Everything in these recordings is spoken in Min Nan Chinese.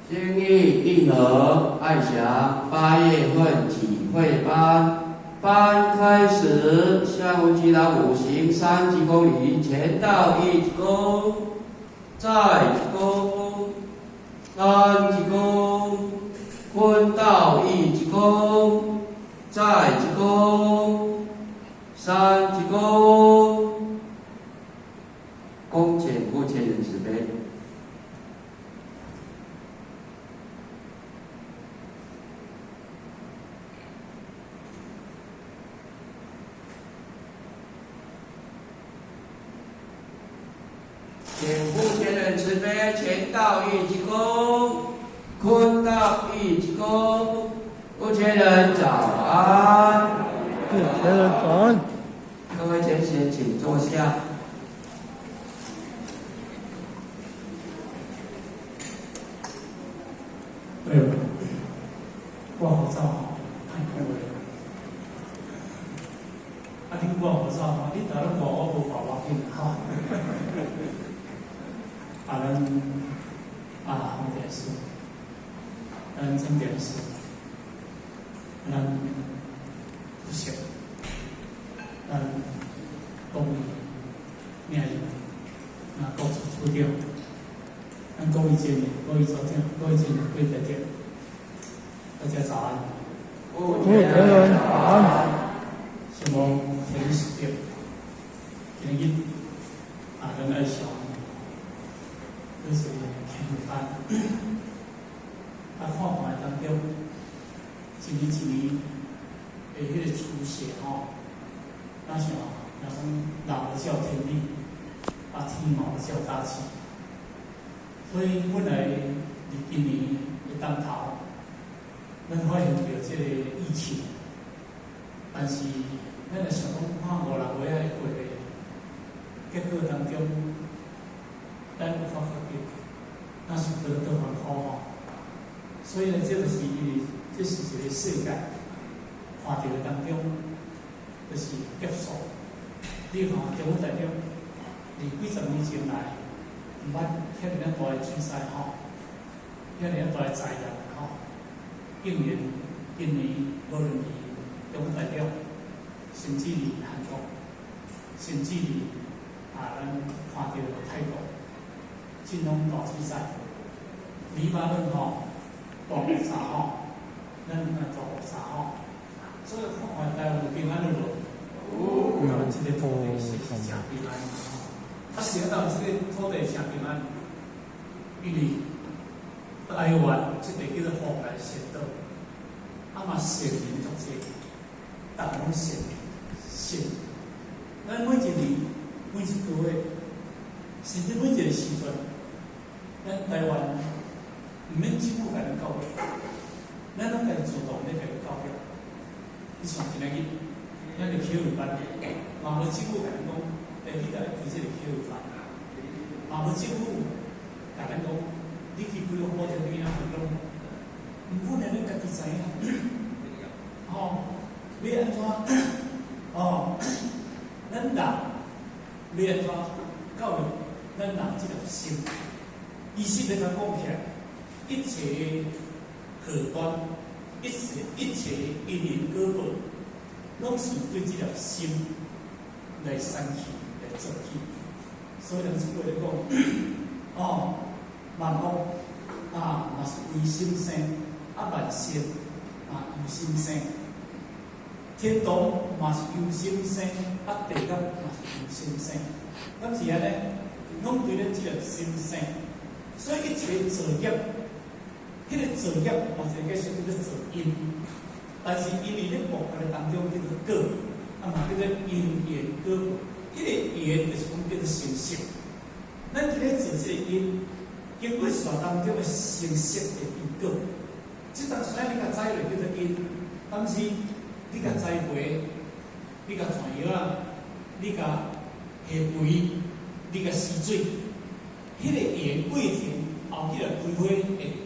心意一和愛祥8月份體會班班開始，向文祈禱五行三鞠躬禮，前道一鞠躬，再鞠躬，三鞠躬，坤道一鞠躬，再鞠躬，三鞠躬，恭請父前人慈悲。請父前人慈悲，乾道一鞠躬，坤道一鞠躬，父前人早安。父前人早安。各位前賢，請坐下。對，掛護照太貴了。啊，你掛護照嘛？你當然掛我無掛我緊吼。啊，咱啊，黃電視，咱曾電視，咱不熟，咱公益，名字，那國處處長，咱各位前人、各位組長、各位前人、各位代表，大家早安。父前人早安。希望天時長，今日啊，咱愛上。這是天班，啊，看看當中，一年一年的彼個趨勢吼，若像若講人無照天理，啊天嘛無照大氣，所以本來佇今年的當頭，咱發現著這個疫情，但是咱若想講看五六月仔會過袂，結果當中。咱有發覺著，那是得得煩苦吼。所以呢，這就是因為這是一個世界看著的當中，就是劫數。你看中國大陸，佇幾十年前來，毋捌遐爾啊大的水災吼，遐爾啊大的災難吼，竟然今年無論佇中國大陸，甚至佇韓國，甚至佇啊，咱看著泰國。這攏大水災，黎巴嫩吼，大爆炸吼，咱看大爆炸吼，所以看看台灣有平安了無？有，這個土地是誠平安吼。啊，是按怎這個土地誠平安？因為台灣這個叫做蓬萊仙島，啊嘛善人足濟，逐個攏善善。咱每一年、每一個月，甚至每一個時陣。咱台灣毋免政府共咱教育，咱攏家己主動咧共教育。你像今仔日，咱的口語班，嘛無政府共咱講，欸，你著愛開這個口語班，嘛無政府共咱講，你去幾個補貼囡仔去講，毋過呢，咱家己知影，吼，欲按怎？哦，咱人欲按怎教育咱人這粒心？伊實咧共講起來，一切禍端，一切一切因緣果報，攏是對這粒心來生起、來做起。所以人這句咧講，哦，萬物啊，嘛是唯心生，啊萬事啊由心生，天堂嘛是由心生，啊地獄嘛是由心生。敢是按呢？攏對咱這粒心生。所以一切造業，彼個造業嘛是個說叫做造因，但是因為咧佛法的當中叫做果，啊嘛叫做因緣果報。彼個緣就是講叫做成熟。咱今日做這個因，經過煞當中的成熟會變果。這當時你共栽落叫做因，但是你共栽培，你共傳藥仔，你共下肥，你共施水。彼個緣過程後期來開花，會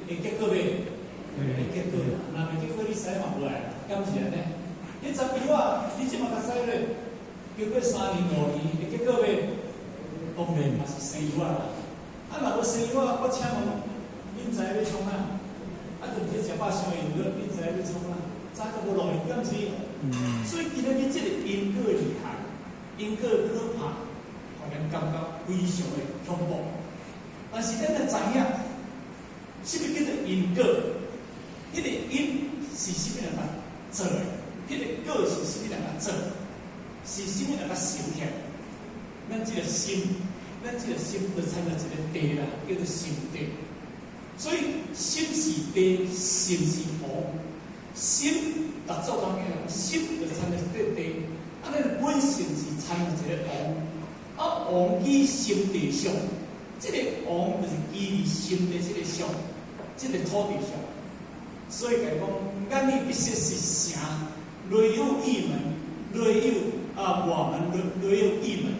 會結果袂？會結果啦。若袂結果，你使嘛無愛啦，敢是按呢？你十支仔，你這馬共栽落，經過3年5年，會結果袂？當然嘛是生藥仔啦。啊，若無生藥仔，我請問，你恁知影欲創啥？啊，就毋是食飽傷用了，恁知影欲創啥？知都無路用，敢毋是？所以今仔日這个因果厲害，因果可怕，予咱感覺非常的恐怖。但是咱著知影，啥物叫做因果？彼个因是啥物人來做的？彼个果是啥物人來做？是啥物人來成起來？咱這个心，咱這个心就參像一个地啦，叫做心地。所以心是地，心是王。心六祖講的，心就參像一個地，啊，咱本性是參像一個王。啊，王基心地上，這个王就是基佇心的這个上，這个土地上。所以講，眼耳鼻舌是城，內有意門，內有啊外門，內有意門。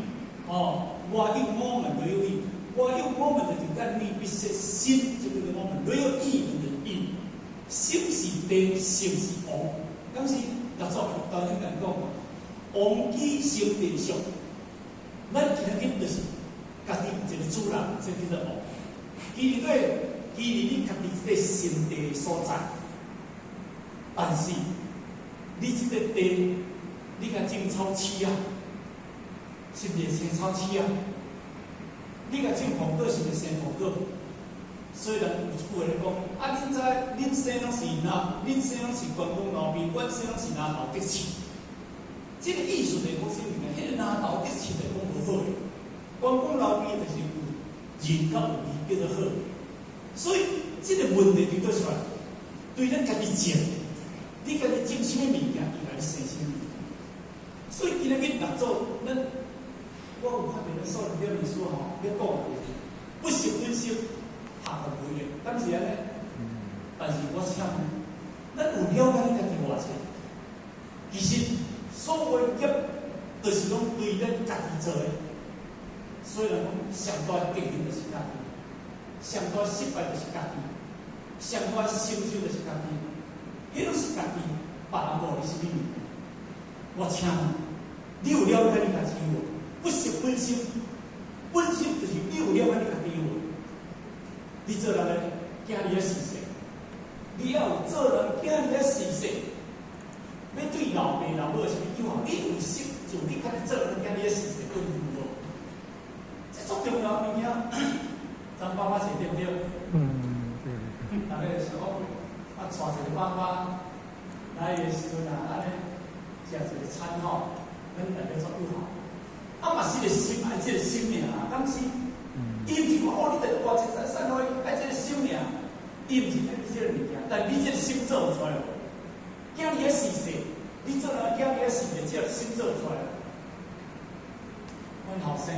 哦，外有五門，內有意，外有五門就是眼耳鼻舌身，這個五門，內有意門就是意。心是地，心是王。敢是六祖頭先共講，王基心地上，咱今仔日就是家己一個主人，這叫做王。其實對，其實你家己這個心地所在，但是你這個地，你共種草刺啊，是毋是生草刺啊？你共種蘋果，是毋是生蘋果？所以人有一句話咧講，啊，恁知恁生攏是哪？恁生攏是關公老兵，阮生攏是藍頭得刺。這個意思就是講啥物呢？彼個藍頭得刺就是講無好的，關公老兵就是有仁佮有義叫做好。所以這個問題就佗出來，對咱家己種，你家己種啥物物件，伊共你生啥物物件。所以今仔日六祖，咱我有看著咱少年了書吼，咧講就是不識本心，合合無的，敢是按呢？但是我請問，咱有了解咱家己偌濟？其實所有的業，就是攏對咱家己做的。所以人講，上大的敵人就是家己，上大失敗就是家己，上大成就就是家己，彼攏是家己，別人無予你啥物物件。我請問，你有了解你家己無？不識本心，本心就是你有了解你家己無？你做人的囝兒的時勢，你要有做人囝兒的時勢，欲對老爸老母啥物友好，你有識做，你家己做人囝兒的時勢對無？這足重要物件，咱爸爸節對毋對？嗯，對。逐个想講，啊，帶一个爸爸來的時陣啊，按呢食一个餐吼，咱大家足友好。啊，嘛是個心愛這個心爾，敢是？伊毋是講哦，你著活一世散開愛這個心爾，伊毋是愛你這個物件，但你這個心做毋出來無？囝兒的時勢，你做人囝兒的時勢，這個心做出來。阮後生，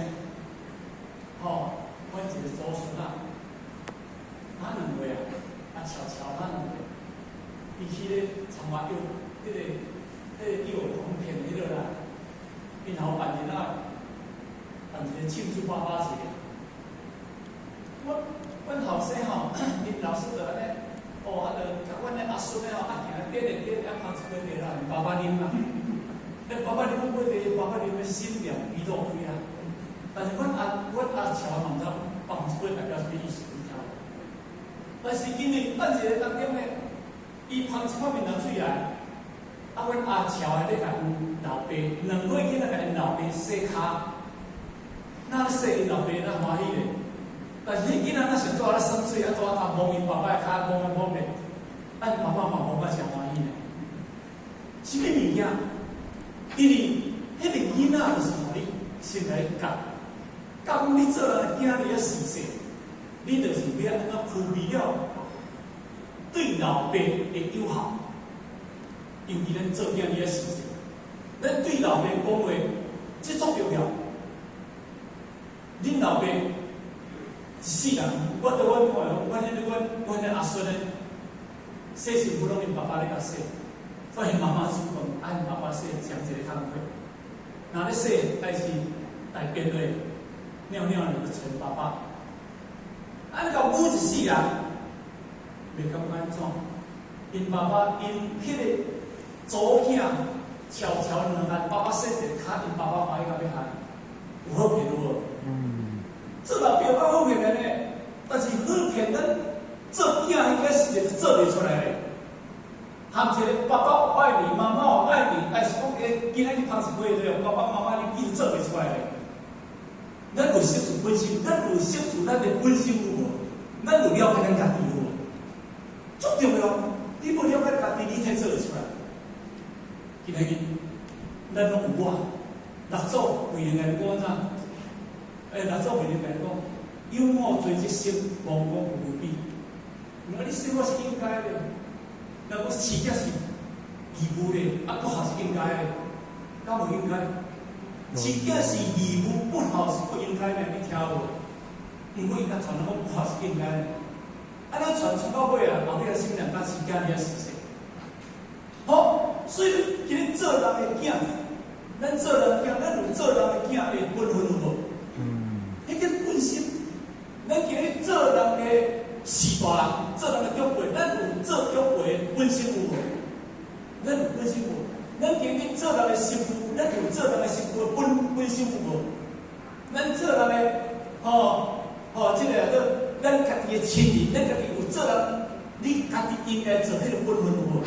吼，阮一個祖孫啊，他2歲啊，啊悄悄他兩歲，伊去咧參加幼，彼个幼兒園片彼个啦，𪜶後辦日啊，辦一個慶祝爸爸節。阮後生吼，𪜶老師就按呢，哦，啊，就共阮的阿孫的吼，啊，行咧點咧點，啊，捧一杯茶來，爸爸啉啊。咧爸爸啉阮杯茶，爸爸啉咧心涼鼻都開啊。但是阮阿喬嘛毋知放一杯代表啥物意思，你聽無？但是因為等一个當中呢，伊捧一塊麵頭水來，啊，阮阿喬的咧共𪜶老爸，2歲囡仔共𪜶老爸洗跤，若洗𪜶老爸若歡喜咧。但是彼囡仔若是蹛咧耍水，啊蹛啊摸𪜶爸爸的跤，摸摸摸咧，啊𪜶爸爸嘛摸甲誠歡喜咧。啥物物件？因為彼个囡仔就是予你先來教，教講你做人囝兒仔時勢，你就是欲按怎區別了對老爸的友好，尤其咱做囝兒仔時勢，咱對老爸講話，這足重要。恁老爸一世人，我對阮看，阮彼阿孫咧，洗身軀攏𪜶爸爸咧共洗，發現媽媽主動，啊𪜶爸爸洗講一个工課，若咧洗，但是大便咧，尿尿咧就揣爸爸。啊，你共母一世人，袂感覺按怎？𪜶爸爸𪜶彼个祖囝悄悄兩眼，爸爸洗一个跤，𪜶爸爸歡喜甲欲害，有好騙有無？做老爸爸好騙的呢，但是好騙咱做做袂出來的。含一个爸爸我愛你，媽媽我愛你，還是講欸，今仔日芳一歲對，爸爸媽媽你伊做袂出來的。咱有惜主本心，咱有惜主咱的本心有無？咱有了解咱家己有無？足重要，你無了解家己，你怎做會出來？今仔日咱攏有我，六祖慧能共你講啥？欸，六祖慧能共你講，有我罪則生，無我無比。你生我是應該的，若講飼囝是義務的，啊不孝是應該的，敢無應該？飼囝是義務，不孝是不應該的，你聽無？毋過伊較傳講不孝是應該的，啊，咱傳傳到尾啊，後尾啊，啥物人敢飼囝你也熟悉。好，所以今日做人的囝，咱做人囝，咱有做人的囝的本分有無？彼個本心，咱今日做人的序大人，做人的長輩，咱有做長輩的本心有無？咱有本心無？咱今日做人的媳婦，咱有做人的媳婦的本心有無？咱做人的吼吼，這個叫做咱家己的親人，咱家己有做人，你家己應該做彼個本分有無？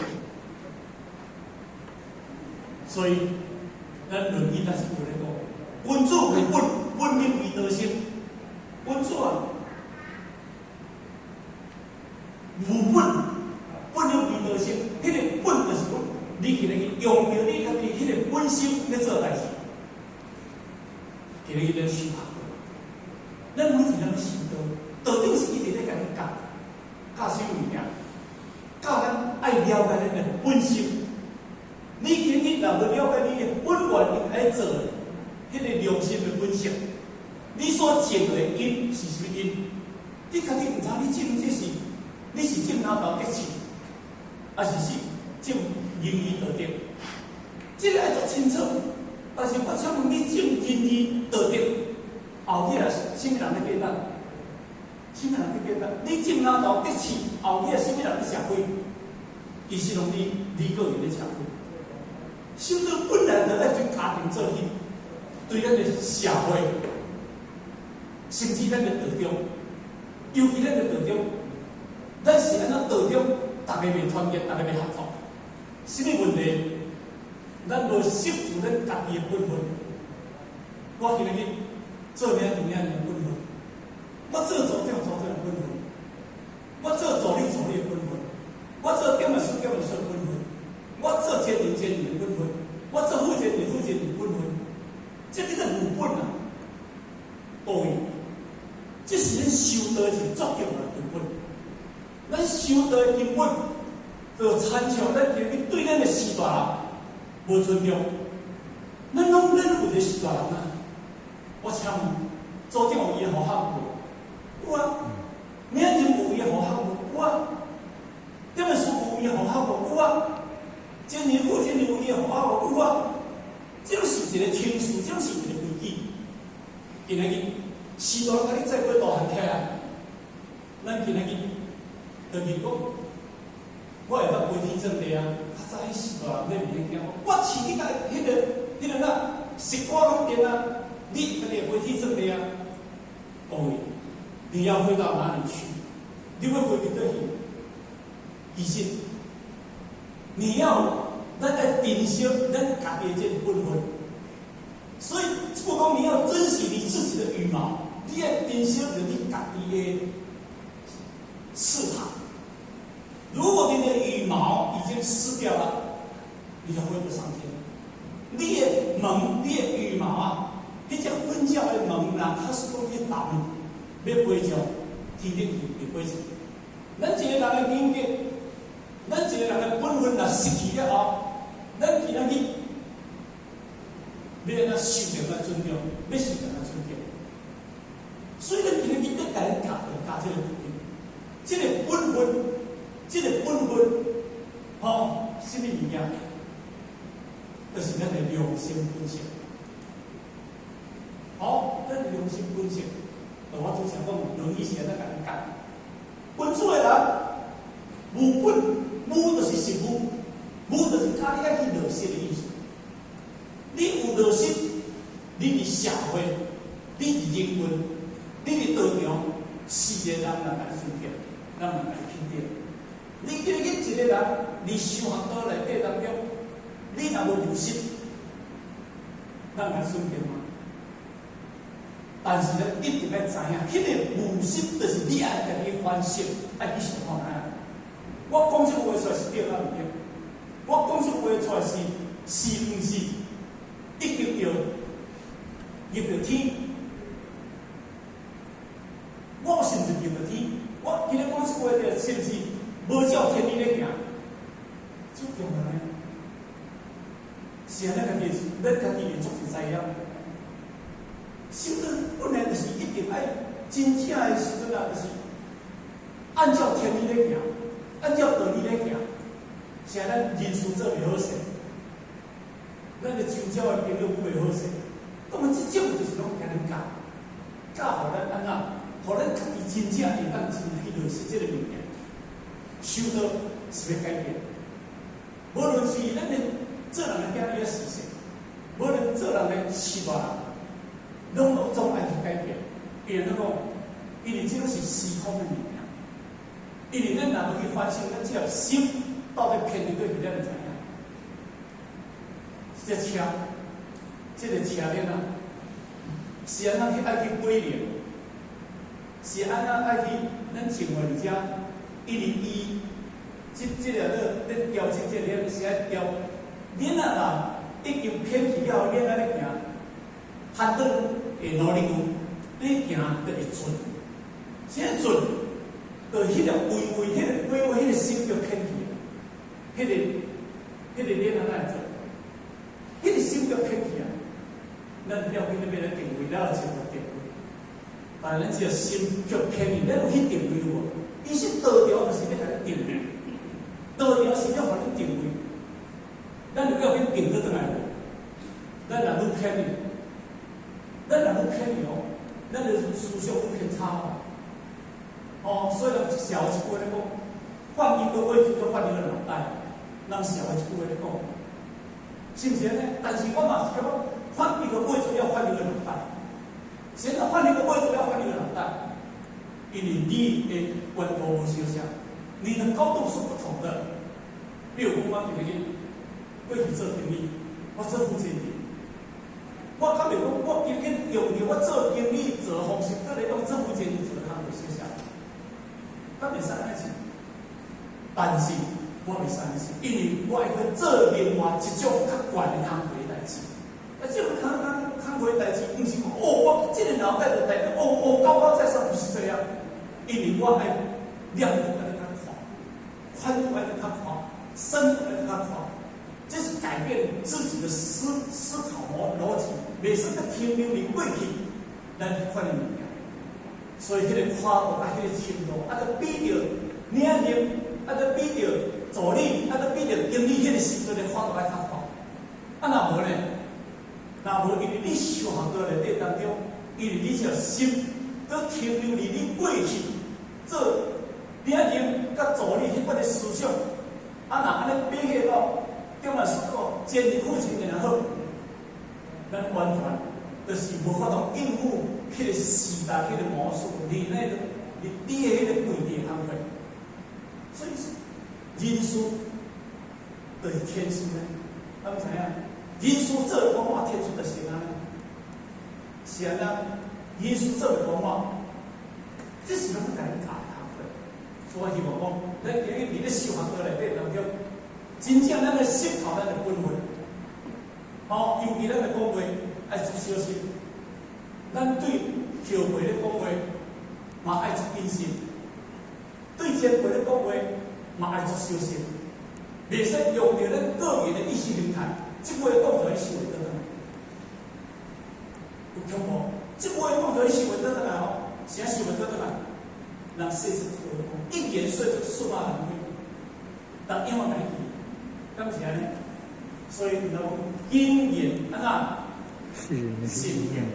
所以，咱論語咱是有咧講，君子務本，本立為道生。君子啊，務本，本立為道生。彼個本就是講，你今日用著你家己彼個本心咧做代誌。今日咱修學，咱每一個人修道，道長是一直咧共你教，教啥物件？教咱愛了解咱的本心。你今日若無了解你的本源應該做的，彼個良心的本性，你所種的因是啥物因？你家己毋知你種這是，你是種哪道得智，還是是種仁義道德？這個愛足清楚。但是我請問你種仁義道德，後日啥物人咧計咱？啥物人咧計咱？你種哪道得智，後日啥物人咧吃虧？其實攏你個人咧吃虧。修道本來就愛對家庭做起，對咱的社會，甚至咱的道場，尤其咱的道場，咱是按怎道場，逐家袂團結，逐家袂合作，啥物問題？咱無惜住咱家己的本分。我今日做領長領長的本分，我做組長組長的本分，我做助理助理的本分，我做點事點事的本分，我做監理監理的本分，我做副監理副監理的本分，這叫做務本啊！各位，這是咱修道一個足重要的根本。咱修道的根本，就親像咱今日對咱的序大人無尊重，咱攏咱有一個序大人啊！我請問，組長有伊的戶口無？有啊。領人有伊的戶口無？有啊。點事有伊的戶口無？有啊。監理副監理有伊的戶口無？有啊。這是一個程序，這是一個規矩。今仔日，序大人共你載過大漢起來，咱今仔日就去講，我會當飛天遁地啊！較早彼序大人咧袂曉驚，我飼你共彼個哪，石瓜攏電啊！你家己會飛天遁地啊？各位，你要飛到哪裡去？你欲飛佇佗去？其實，你要咱愛珍惜咱家己的這個本分。所以，不講你要珍惜你自己的羽毛，你愛珍惜著你家己的翅膀。如果你的羽毛已經濕掉了，你就飛不上天。你的毛，你的羽毛啊，彼隻粉鳥的毛，若較是講去動，欲飛上天頂去，袂飛上。咱一個人的人格，咱一個人的本分若失去了後，咱今仔日欲按怎受著咱尊重，欲受著咱尊重。所以咱今日得共咱教教這個道理，這個本分，這個本分，吼，啥物物件？就是咱的良心本性。好，咱的良心本性，我拄才講，論語是按怎共咱教？君子的人，務本，務就是實務，務就是教你愛去落實的意思。你有落實，你佇社會，你佇人群，你佇道場，自然人人共你尊敬，人人共你肯定。你今日一個人，你修學道內底當中，你若無入心，咱會尊敬嗎？但是呢，一定愛知影，彼個悟心就是你愛家己反省，愛去想看覓。我講這個話出來是對抑毋對？我講這個話出來是毋是已經著入著天？我是毋是入著天？我今日講這個話是毋是無照天理咧行？足重要呢。是按呢家己，咱家己會足實在影。修道本來就是一定愛真正的時陣啊，就是按照天理咧行，按照道理咧行。是按咱人事做袂好勢，咱的周遭的朋友袂好勢。當然，這種就是攏共恁教，教予咱按怎，予咱家己真正會當真去落實這個物件。修道是欲改變，無論是咱的做人的囝兒抑是勢，無論做人的是大人，攏總愛去改變。因為怎講？因為這個是時空的物件。因為咱若無去反省，咱這粒心到底偏佇佗去，咱毋知影。這車，這個車鏈啊，是按怎去愛去歸零？是按怎愛去咱生活佇遮？因為伊這個咧調整這個鏈是愛調鏈啊，若已經偏去了，鏈仔咧行，反轉會努力有，你行就會準。啥準？就彼個微微，彼個微微，彼個心就偏去，彼個鏈仔哪會準？彼個心就偏去啊！咱了緊欲來定位，了就有定位。但咱只要心就偏去，咱有去定位無？伊是道場，就是欲共你定位，道場是欲予你定位。咱有要緊定倒轉來無？咱若愈偏去，咱若愈偏去哦，咱的思想愈偏差哦。哦，所以人社會一句話咧講，換一個位置就換一個腦袋。人社會一句話咧講，是毋是按呢？但是我嘛是感覺，換一個位置要換一個腦袋。現在換一個位置要換一個腦袋，因為你的溫度無相像，你的高度是不同的。比如講，我今日過去做經理，我做負責人，我敢袂講，我今日用著我做經理做方式，閣來用做負責人做工課小小，敢袂使按呢做？但是我袂使按呢做，因為我會去做另外一種較懸的工課的代誌。啊，這種工課的代誌，毋是講哦，我這個腦袋就代表哦哦高高在上，不是這樣。因為我愛量度愛較寬，寬度愛較寬，深度愛較寬，這是改變自己的思考邏輯，袂使閣停留佇過去，咱去看的物件。所以，彼個寬度佮彼個深度，啊，閣比著領域，啊，閣比著助理，啊，閣比著經理，彼個時陣的寬度愛較寬。啊，若無呢？若無，因為你修學道內底當中，因為你這心閣停留佇你過去做領域佮助理彼款的思想，啊，若按呢比起到中來說講，前日父親然好，咱完全就是無法度應付彼個時代彼個模式，你那個你的彼個規定工課，所以人事就是天事呢，咱知影？人事做的方法，天事就是按呢，是按呢？人事做的方法，這是攏共你教的工課。所以我希望講，咱今日佇咧修學道內底當中，真正咱來思考咱的本分。吼，尤其咱的講話愛足小心，咱對後輩咧講話嘛愛足謹慎，對前輩咧講話嘛愛足小心，袂使用著咱個人的意識形態。這句話講出來，你收會倒轉來？有恐怖？這句話講出來，你收會倒轉來吼？啥收袂倒轉來？人細細句話講，一言說出數百人話，人永遠共你記，敢是按呢？所以講謹言按怎？慎言。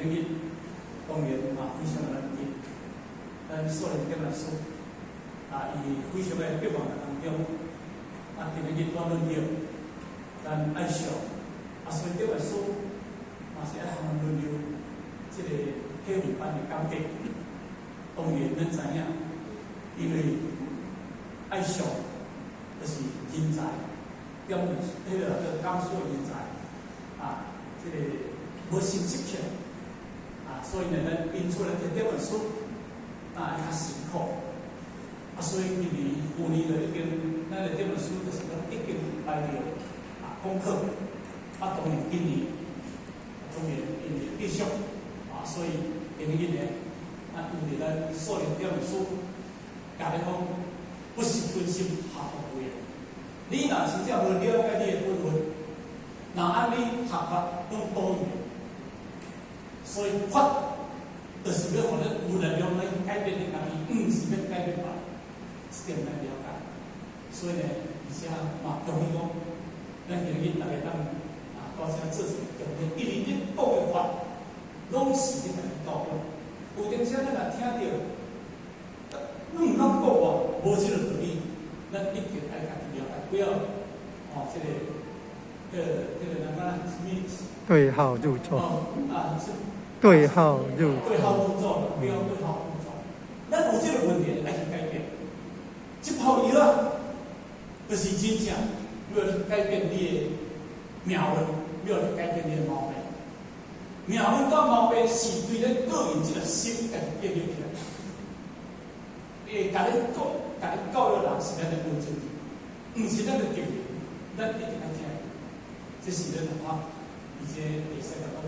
今日當然嘛非常難得，咱少年點來說，啊，伊非常的百忙當中，啊，今日拄輪到咱愛惜，啊，所以點來說嘛是愛向輪流這個體會班的講解。當然，咱知影，因為愛上就是人才，點彼个叫講師的人才，啊，這个無成績起來，啊，所以呢，咱因出來的點書，啊，較辛苦，啊，所以今年舊年就已經，咱的點書就是講已經來著啊功課，啊，當然今年，當然因為繼續，啊，所以今年呢，啊，有佇咱數靈點書，共你講，不是分心學佛的。你若真正無了解你的本分，若按呢學法攏多餘。所以法就是欲予咱有力量來改變你家己，毋是欲改變別人，這點咱了解。所以呢，而且嘛，恭喜講，咱今日逐家當啊，大聲做一個重點，因為你講的法，攏是咧共你教育。有陣時咱若聽著，你毋通講我無這個道理，咱一定愛家己了解，不要哦，這個人講啥物？對號入座。哦啊，是。對號入對號入座，不要對號入座。咱有這個問題，愛去改變。這泡藥啊，就是真正欲去改變你的命運，欲去改變你的毛病。命運佮毛病是對咱個人這個心家己建立起來。會共你講、共你教育人是咱的恩情，毋是咱的敵人。咱一定愛聽。這是咱學，而且會使講，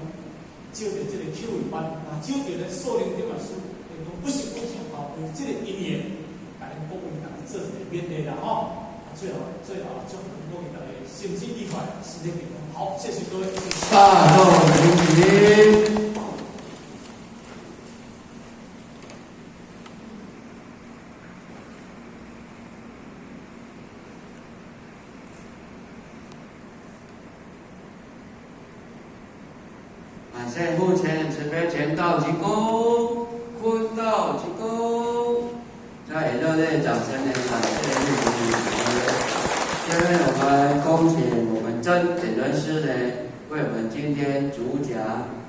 招著這個啟慧班，啊，招著咱數靈點仔書，講不是不是後有這個因緣，共恁各位逐家做一個勉勵啦吼。最後，最後祝福各位逐家身心愉快，身體健康。好，謝謝各位。大眾請起。感謝父前慈悲前道鞠躬，坤道鞠躬，再以熱烈掌聲來感謝玉慈。下面我們恭請我們曾點燈師呢，為我們今天主講。